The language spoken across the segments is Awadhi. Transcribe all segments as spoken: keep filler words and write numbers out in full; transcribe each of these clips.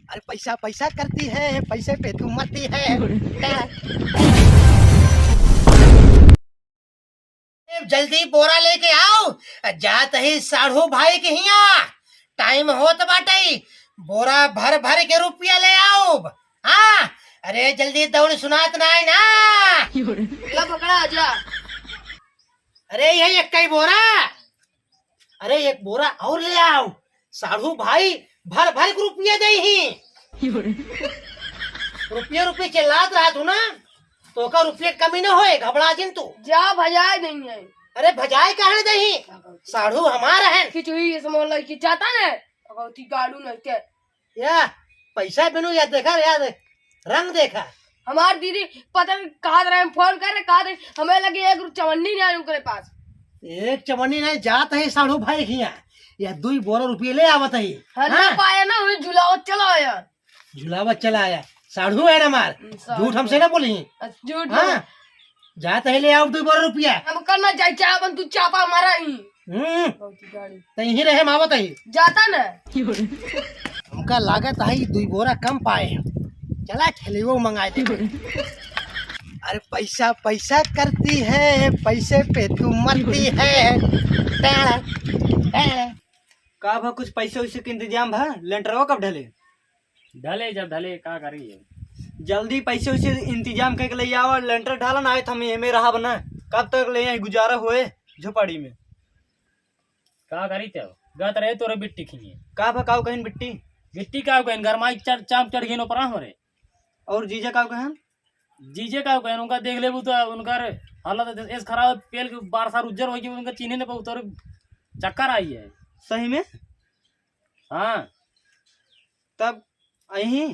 अरे पैसा पैसा करती है, पैसे पे तू मरती है। ए, जल्दी बोरा लेके आओ, जात ही साढ़ू भाई के हिया, टाइम होत बाटे, बोरा भर भर के रुपया ले आओ। हाँ, अरे जल्दी दौड़, सुनात नाई ना। ला पकड़ा, आजा। अरे यही एक ही बोरा, अरे एक बोरा और ले आओ, साढ़ू भाई भर भर के रुपया दे ही। रुपया रुपया चिल्लात रहा तू ना, तो का रुपया कमी न होए, घबरा जिन तू। जा भजाए देंगे। अरे भजाए काहे दे ही, साढ़ू हमार है। खिचड़ी इस मोहल्ला की जाता ने, भगवती गाड़ू नहीं के। या पैसा बिनु या देखा या दे, रंग देखा। हमार दीदी पता नहीं कहा रहे, फोन कर रहे, कहा रहे, हमें लगे एक चवन्नी नहीं आई उनके पास। एक चवन्नी नहीं, जात है साढ़ू भाई हिया, या दुई बोरा रुपये ले आवत है। हर ना हाँ? पाया ना, हुई झुलावत चला आया। झुलावत चला आया, साढ़ू है ना मार। हम्म, साढ़ू झूठ हमसे है। ना बोली। अच्छा, झूठ हाँ? बोल। जात है ले आओ दुई बोरा रुपया। हम करना जाए चाहे अपन तू चापा मारा ही। हम्म। बहुत ही गाड़ी। तो यहीं रहे, हम आवत ही। जाता ना। हमका लागत है दुई बोरा कम पाए। चला ठेलियो मंगाए दे। अरे पैसा पैसा करती है, पैसे पे तू मरती है। टेढ़, टेढ़। का भा कुछ पैसे वैसे के इंतजाम भा? लेंटरवा कब ढले? ढले जब ढले, का करी है? जल्दी पैसे वैसे इंतजाम करके ले आवा, लेंटर ढालन आए हम एमे रहब ना। कब तक ले यहीं गुजारा होए झोपड़ी में? का करी ते? गत रहे तोरे बिट्टी खिनिए। का भा काऊ कहिन बिट्टी? बिट्टी काऊ कहिन, गरमाई चढ़, चाम चढ़ गइन ऊपर हमरे। और जीजा काऊ कहन? जीजे काऊ कहिन, उनका देख लेबू तो उनकर हालत ऐस खराब, पेल के बार सार उज्जर होई कि उनका चीन्हे न पाऊ, तोरे चक्कर आई है। सही में? हाँ। तब अहीं?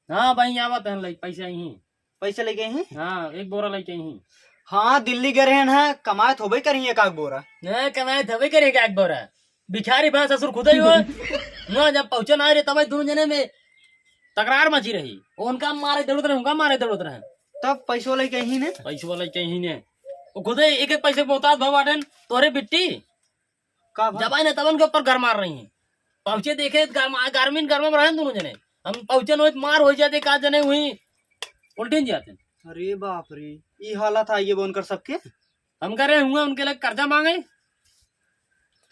हाँ, अब अहीं आवत हैं, लइ-, पैसे अहीं। पैसे लेके अहीं? हाँ, एक बोरा लेके अहीं। हाँ, दिल्ली गए रहन है, कमाए तो होबे करिए एक आध बोरा। हाँ, कमाए तो होबे करिए एक आध बोरा। भिखारी बा ससुर खुदे ही हो। वहाँ जब पहुँचे ना रहे, तब दोनों जने में तकरार मची रही। उनका मारे दौड़त रहे, उनका मारे दौड़त रहे। तब पैसो लेके अहीं ने? पैसो लेके अहीं ने। वो खुदे एक एक पैसे के मोहताज भवा बाटेन, तोरे बिट्टी। का भा? जब आए ना तब उनके ऊपर गरमार रही हैं। पहुँचे देखे, गरमा-, गर्मी में गरमा में रहेन दोनों जने। हम पहुँचे न होई, मार हो जाते, का जने हुई, उल्टिन जाते। अरे बाप रे, ई हालत है ये उनकर सबके। हम करे हुआ उनके लगे कर्जा मांगे।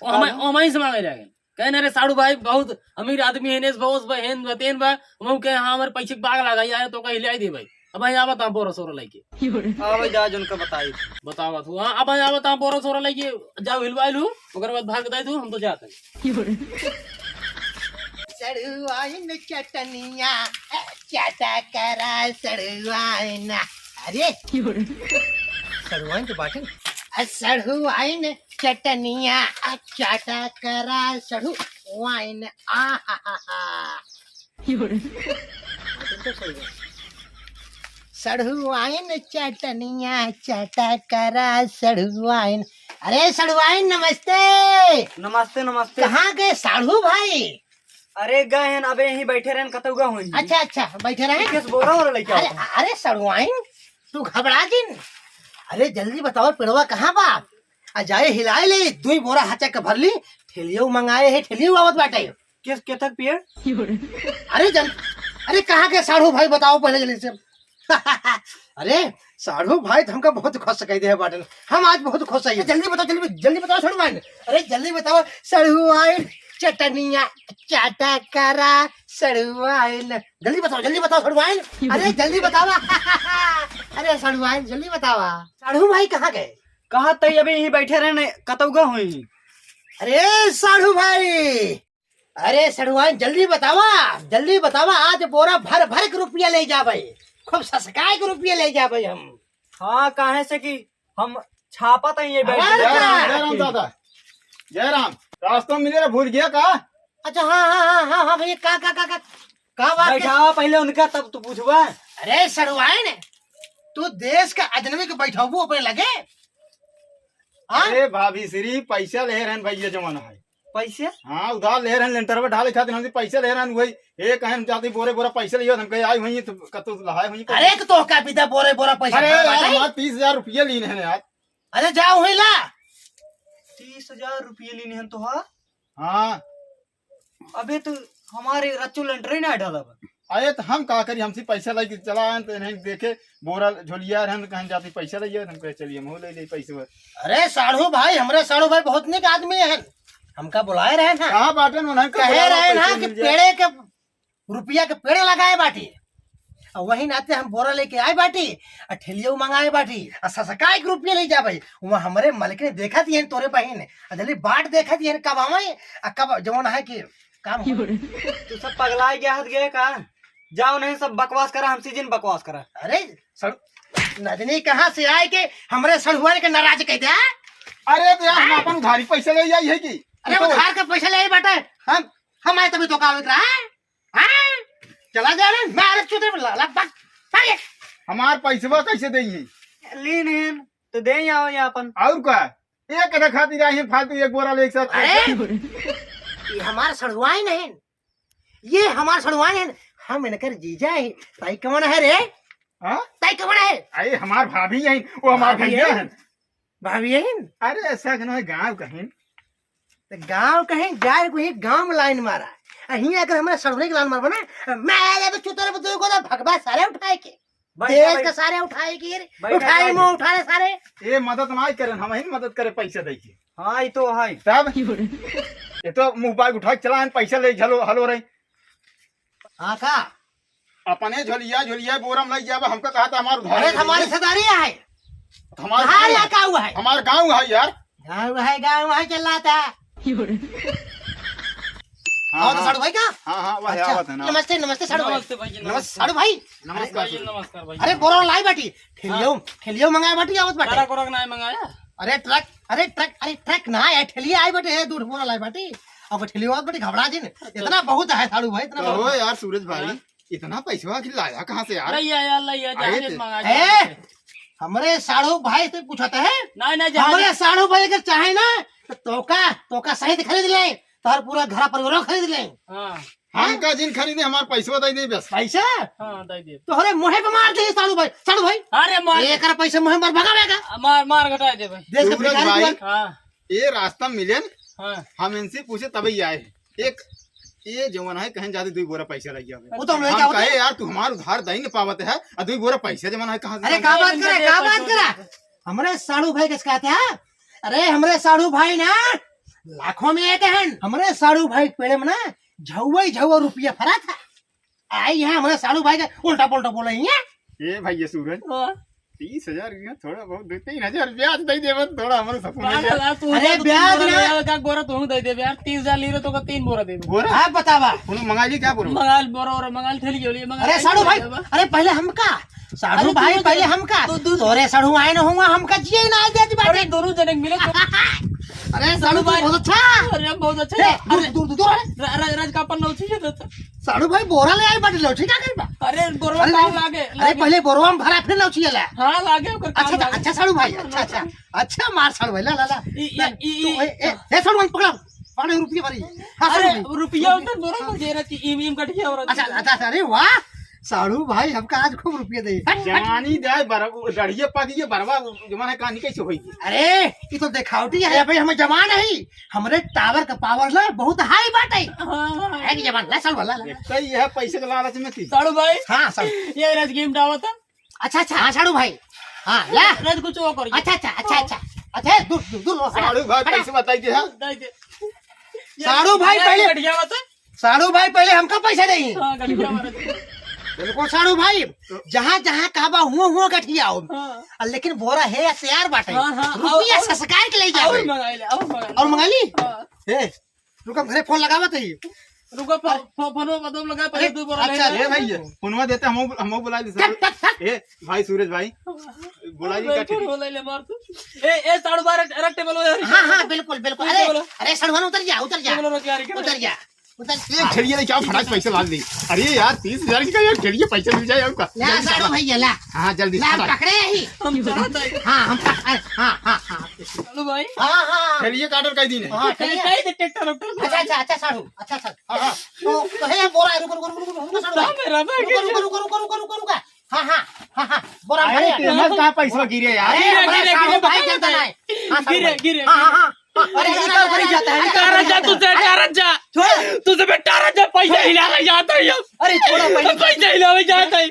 ओ हमें, हाँ। ओ हमें से मांगे जाए। कहे ना रे साढ़ू भाई बहुत अमीर आदमी है, नेस बहुत बा, हेन बा, तेन बा। हम कहे हाँ, हमारे पैसे के बाग लगा यार, तो कहीं ले आई दे भाई। अब यहाँ बता बोरा सोरा लेके। हाँ भाई, जा उनका बताई। बतावा तू। हाँ, अब यहाँ बता बोरा सोरा लेके जाओ, हिलवाई लू, ओकर बाद भाग दे तू, हम तो जाते हैं। सड़ुआइन चटनिया चाटा करा सड़ुआइन। अरे, सड़ुआइन तो बाटे। आ, सड़ुआइन चटनिया चाटा करा सड़ुआइन। आ हा हा हा। सड़ुआइन चटनिया चाटा करा सड़ुआइन। अरे सड़ुआइन नमस्ते। नमस्ते, नमस्ते। कहाँ गए साढ़ू भाई? अरे गए हैं, अबे यहीं बैठे रहन, कतौगा होई। अच्छा, अच्छा, बैठे रहे। किस बोरा वोरा लेके अरे, आओ? अरे सड़ुआइन, तू घबरा जिन। अरे जल्दी बताओ, पेड़वा कहाँ बा? आ जाए हिलाए ले, दुई बोरा हचक के भर ली, ठेलियो मंगाए है, ठेलियो आवत बाटे। किस, केथक पेड़? अरे जल-, अरे कहाँ के साढ़ू भाई बताओ पहले जल्दी से। अरे साढ़ू भाई तो हमका बहुत खुश कह दे बाटन, हम आज बहुत खुश है। जल्दी बताओ, जल्दी, जल्दी बताओ साढ़ू भाई। अरे जल्दी बताओ साढ़ू भाई, चटनिया चाटा करा साढ़ू भाई। जल्दी बताओ, जल्दी बताओ साढ़ू भाई। अरे जल्दी बतावा। अरे साढ़ू भाई जल्दी बतावा। साढ़ू भाई कहाँ गए? कहाँ तई अभी यहीं बैठे रहे, कतौगा हुई। अरे साढ़ू भाई, अरे सड़ुआइन, जल्दी बतावा, जल्दी बतावा, आज बोरा भर भर के रुपया ले जाबे, खूब ससकाए के रुपया ले जाबे हम। हाँ, काहे से कि हम छापा तई ये बैठ अरे जय राम, जय राम दादा, जय राम। रास्ता में मिले रहे, भूल गया का? अच्छा, हाँ, हाँ, हाँ, हाँ, हाँ, भैया, का, का, का, का, का बात है? बैठावा पहले उनका, तब तू पूछबा। अरे सड़ुआइन, तू देश का अजनबी के बैठाबू अपने लगे? हाँ? अरे भाभी श्री, पैसा ले रहन भैया, जमाना है। पैसे? हाँ, उधार ले रहन, लेंटर पर ढाले खातिर हमसे पैसे ले रहन, वही, ए, कहें हम जाते बोरे बोरा पैसे लियो, हम कहे आई हुई, तो कतो लहाए हुई। अरे, तो तोहका बिदा बोरे बोरा पैसा अरे यार, हमारे तीस हजार रुपये लीन है यार। अरे, जाओ हुई ला। तीस हजार रुपये लीन है तो हाँ? हाँ। अबे तो हमारे रच्चू लेंटर ही ना डाला बा। अरे तो हम का करी, हमसे पैसा लेके चला आए तो इन्हें देखे बोरा झोलिया रहन, कहीं जाते पैसा ले आए, हम कहे चलिए हम ले ले पैसे। अरे साढ़ू भाई, हमरे साढ़ू भाई बहुत निक आदमी है, हमका बुलाए रहे ना, कहाँ बाटन उन्हें कहे रहे ना कि पेड़े के रुपया के पेड़ लगाए बाटी। और वही नाते हम बोरा लेके आए बाटी, और ठेलियो मंगाए बाटी, और ससकाए के रुपया ले जाबे। वहाँ हमरे मलकिन देखत ही तोरे बहिन, और जल्दी बाट देखत ही कब आवे, और कब जवन है कि काम हो। तू सब पगला गया हत गए का? जाओ नहीं, सब बकवास करा, हमसे जिन बकवास करा। अरे सड़-, नजनी कहाँ से आए के हमरे सड़ुआरे के नाराज कह दे, हाँ? अरे तो यार, हम हाँ? अपन उधारी पैसा ले आई है कि? अरे तो उधार का पैसा ले आई बाटे, हम, हम आए तभी तो का होत रहा है? हाँ? चला जा रे, मारे चूते में लाला, भाग, भाग। हमार पैसवा कैसे देइहे? लीन हेन, तो दे आओ ये अपन। और का? एक रखा दी रही फालतू एक बोरा ले एक साथ। अरे, ये हमार सड़ुआइन है, ये हमार सड़ुआइन है, हम इनकर जीजा है। ताई कौन है रे? हाँ? ताई कौन है? अरे हमार भाभी है, वो हमार भाभी भैया है। है। भाभी है? अरे ऐसा कि ना गाँव कहीं। तो गाँव कहीं जाए को ही गाँव में लाइन मारा। अहीं अगर हमारे सड़ुआइन के लाइन मारबा ना, मैं ले तो चुतर बतू को तो भगवा सारे उठाए के। बैठ जा, देश बैठ। का सारे उठाए के रे। बैठ जा, उठाए बैठ। मुँह उठाए सारे। ये मदद ना करन, हम ही मदद करे पैसा दे के। हाँ, ये तो है। तब? ये तो mobile उठा के चला, पैसा ले, झलो, हलो रे। हाँ का? अपने झोलिया, झोलिया बोरा में लग जाबा, हमका कहा था हमार उधार अरे, ले हमारी लीजिए। रिश्तेदारी है। हमार हमार गाँव यहाँ है। का हुआ है? हमार गाँव है यार। गाँव है, गाँव है, चल रहा था। हाँ, और तो हाँ। साढ़ू भाई का? हाँ, हाँ, वह अच्छा, आवत है ना। नमस्ते, नमस्ते साढ़ू भाई। नमस्ते भाई जी, नमस्ते। नमस्ते साढ़ू भाई। नमस्कार भाई जी, नमस्कार भाई। अरे, बोरा लाई बाटी। ठेलियो, हाँ। ठेलियो मंगाए बाटी, आवत बाटी। ट्रक व्रक ना मंगाया? अरे, ट्रक, अरे, ट्रक, अरे, ट्रक ना आया, ठेलिया आई बाटी, ए, दूर बोरा लाई बाटी। अब ठेलियो आवत बाटी, घबरा जिन। अच्छा। इतना बहुत है साढ़ू भाई, इतना कहो बहुत है। यार सूरज भाई, हाँ। इतना पैसा आखिर लाया कहाँ से यार? लइया यार, लइया, अरे जहाज ते- मंगा ए, लिया। हमरे साढ़ू भाई से पूछत है। नहीं, नहीं, जहाज हमरे साढ़ू भाई अगर चाहे ना, तो तोका, तोका सहित खरीद ले, तोहर पूरा घर परिवार खरीद ले। हाँ। हमका जिन खरीदे, हमार पैसवा दे दे बस। पैसा? हाँ, दे दे। तोहरे मुँहे पे मार दे साढ़ू भाई, साढ़ू भाई। अरे मार। एकर पैसा मुँहे मार भगावेगा। मार, मार घटा दे भाई। देश का सूरज भिखारी भाई। दुआ। हाँ। ये रास्ता मिले न, हाँ। हम इनसे पूछे तभी आए। एक, ये जवन है, कहीं जाते दुई बोरा पैसा लग जावे। वो तो हमने हम क्या होता कहे, है? यार, तू हमार उधार दे न पावत है, और दुई बोरा पैसा जवन है, कहाँ से अरे, लावे? का बात करे, का बात करा? हमरे साढ़ू भाई कैसे कहते हैं? अरे, हमरे साढ़ू भाई ना, लाखों में एक हैं। हमरे साढ़ू भाई पेड़े में ना, झउआ ही झउआ रुपया फरा था। आई यहाँ हमरे साढ़ू भाई के उल्टा पुल्टा बोले ही हैं। ए भैया सूरज, हाँ। तीस हजार रुपया थोड़ा बहुत दे, तीन हजार ब्याज दे दे, बस थोड़ा हमारे सपने पागल है तू, अरे तो तीन ब्याज बोरा ना। ले आवे, का बोरा तू दे दे यार, तीस हजार ली रहे तो का तीन बोरा दे दे। बोरा? आप बतावा। उन्होंने मंगा ली क्या बोरा? मंगाल बोरा और मंगाल ठेली के लिए मंगाल अरे साढ़ू भाई, अरे पहले हमका, साढ़ू अरे भाई दोनों पहले जने, हमका, दो-, दो-, तोरे साढ़ू आए ना हुआ, हमका जिए ना आए देती बात। अरे दोनों जने मिले तो अरे साढ़ू भाई बहुत अच्छा। अरे बहुत अच्छा। ए, दूर, अरे दूर, दूर, दूर, अरे। र-, र-, राज का अपन लौची है तो। साढ़ू भाई बोरा ले आए बाटे, लौची का करी बा? अरे बोरवा अरे काम नहीं। लागे, अरे लागे। पहले बोरवा में भरा फिर लौची आला। हाँ लागे ओकर काम अच्छा, अच्छा, लागे। अच्छा साढ़ू भाई, अच्छा, अच्छा। अच्छा मार साढ़ू भाई, ला, ला, ला। ई, ई, ला, ई, तो ई। ए, ए, ए साढ़ू भाई पकड़ा, पकड़े रुपये भरी। हाँ, साढ़ू अरे भाई। रुपया उधर बोरा में दे रहा थी, इम, इम कट गया और अच्छा, अच्छा, अच्छा, अरे वाह। साढ़ू भाई हमका आज खूब रुपये दे। हट, हट। जवानी जाए बरवा, गढ़िया पा गई बरवा, जमाना कहानी कैसे होई? अरे, ये तो देखावटी है भाई, हमें जवान है। हमरे टावर का पावर ना बहुत हाई बाटे। हाँ, हाँ, हाँ। है कि जवान? ला, साढ़ू, ला, ला। देखता ही है पैसे के लालच में थी। साढ़ू भाई। हाँ, साढ़ू। ये रज गेम डावा था। अच्छा, अच्छा, हाँ, साढ़ू भाई। हाँ, ला। रज कुछ और कर। अच्छा, अच्छा, अच्छा, अच्छा। अच्छा, दूर, दूर, दूर, हटा, साढ़ू भाई हटा। पैसे बताई दे, हाँ। दे दे। साढ़ू भाई ये पहले बढ़िया बात है। साढ़ू भाई पहले हमका पैसा देही। हाँ, गठिया मारे थे। बिल्कुल साढ़ू भाई, जहाँ जहाँ कहबा हुआ हुआ गठिया हो। हाँ। आ, लेकिन बोरा है या तैयार बाटे। हाँ, हाँ, रुपया और, और, ससकाए के ले जावे। और मंगाई ले, और मंगाई ले। और मंगाई ली? हाँ। ए, रुका, घरे फोन लगावत ही। रुका, फो-, फो-, फोन में बदल लगा, पहले अरे, दो बोरा अच्छा, ले ले। ए भैया, फोनवा देते, हम, हम बुला ली साहब। टक, टक, टक। ए, भाई सूरज भाई, बुला ली अरे, का फोन ठेली? बोला ले मार तू। ए, ए, साढ़ू बारह, अरे, टेबल हो यार। हाँ, हाँ, बिल्कुल, बिल्कुल। अरे, टेबल हो। अरे, साढ़ू बारह उतर जा, उतर जा। टेबल हो, तैयारी कर। उतर जा। उतर। ए, खेलिए नहीं, क्या फटाक पैसे ला ली। अरे यार, तीस हजार की का यार, खेलिए पैसे मिल जाए आपका। ला, जल्दी साढ़ू चला। भैया, ला। हाँ, जल्दी ला, फटाक। पकड़े ही। हम चढ़ा था। हाँ, हम पक-, अरे, हाँ, हाँ, हाँ। चलो भाई। हाँ, हाँ। खेलिए काटर कई दिन है। हाँ, कहीं, खेलिए। कहीं से ट्रैक्टर, ट्रैक्टर। अच्छा, अच्छा, अच्छा, साढ़ू, अच्छा, साढ़ू। हाँ, हाँ। तो, तो हे, बोरा है, रुको, रुको, रुको, रुको, रुको, साढ़ू। हाँ, मेरा भाई। रुको, रुको, रुको, रुको, रुको, रुको, रुको। हाँ, हाँ, हाँ, हाँ, बोरा अरे, भरे। तेरे में कहाँ पैसा गिरे यार? अरे, गिरे, हमारे गिरे, साढ़ू गिरे, भाई गिरे, जनता गिरे। ना है। हाँ, साढ़ू गिरे, भाई। गिरे, हाँ, हाँ, गिरे। हाँ। अरे, ये क्या करी जाता है? टारा जा, तुझसे टारा जा। छोड़। तुझसे मैं टारा जा, पैसा हिलावे जाता है ये। अरे, छोड़ो, पैसा। पैसा हिलावे जाता है।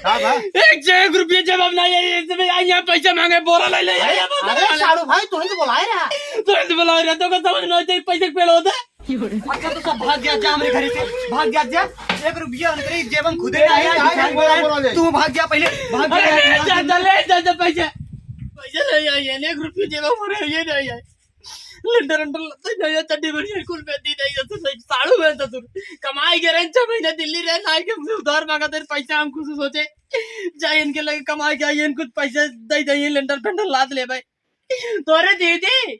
हाँ, बा। एक से एक रुपया जवाब नहीं है, इसमें यहाँ, यहाँ पैसा मांगे, बोरा ले ले, अरे, यहाँ बोरा अरे, ले ले। साड़ू भाई, तू ही तो बुलाए रहा। तू ही तो बुलाए रहा, तो का समझ में आता है, पैसे के पेड़ होता है। अच्छा, तो सब भाग गया, जा हमरे घरे से, भाग गया, जा। एक रुपया अंतरे जेब में खुदे अरे, नहीं आया, अरे, भिखारी अरे, बनाए। अरे, तू भाग गया पहले, भाग अरे, गया, ले भाग जा, गया। जा, ले जा, जा, पैसे। पैसे नहीं आई है, एक रुपया जेब में पूरे ये नहीं आई। लंडर अंडर लत्ते नहीं है, चड्डी बनियान कुल में दी नहीं, जैसे सही साड़ू है ससुर। कमाई के रहे, छह महीने दिल्ली रहे, ना के हमसे उधार मांगा, तेरे पैसा हम खुश सोचे। जाए इनके लगे कमाई के आइए, इनको पैसे दे दे, लंडर फंडर लाद ले भाई। तोरे दीदी,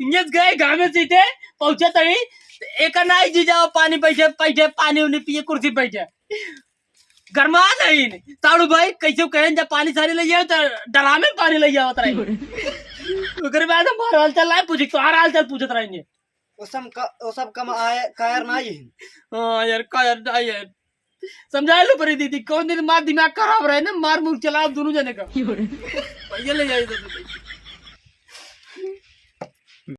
इंगेज गए, घामे सीते, पहुंचे तई, एक ना आई जी जाओ, पानी पैसे, पैसे, पानी उनी पिए, कुर्सी बैठे। गरमा नहीं, साड़ू भाई, कैसे कहें, जब पानी सारी ले जाओ, तो डरामे पानी ले जाओ, तराई। ओकरे बाद हमार हालचाल ना पूछी, तोहार हालचाल पूछत रहेंगे। वो सब क-, वो सब कम आय-, कायर ना ही। हाँ यार, कायर ना ही है। समझा लो परी दीदी, कौन दिन मार दिमाग खराब रहे ना, मार मुंह चला दोनों जने का। पैसे ले जाए तो।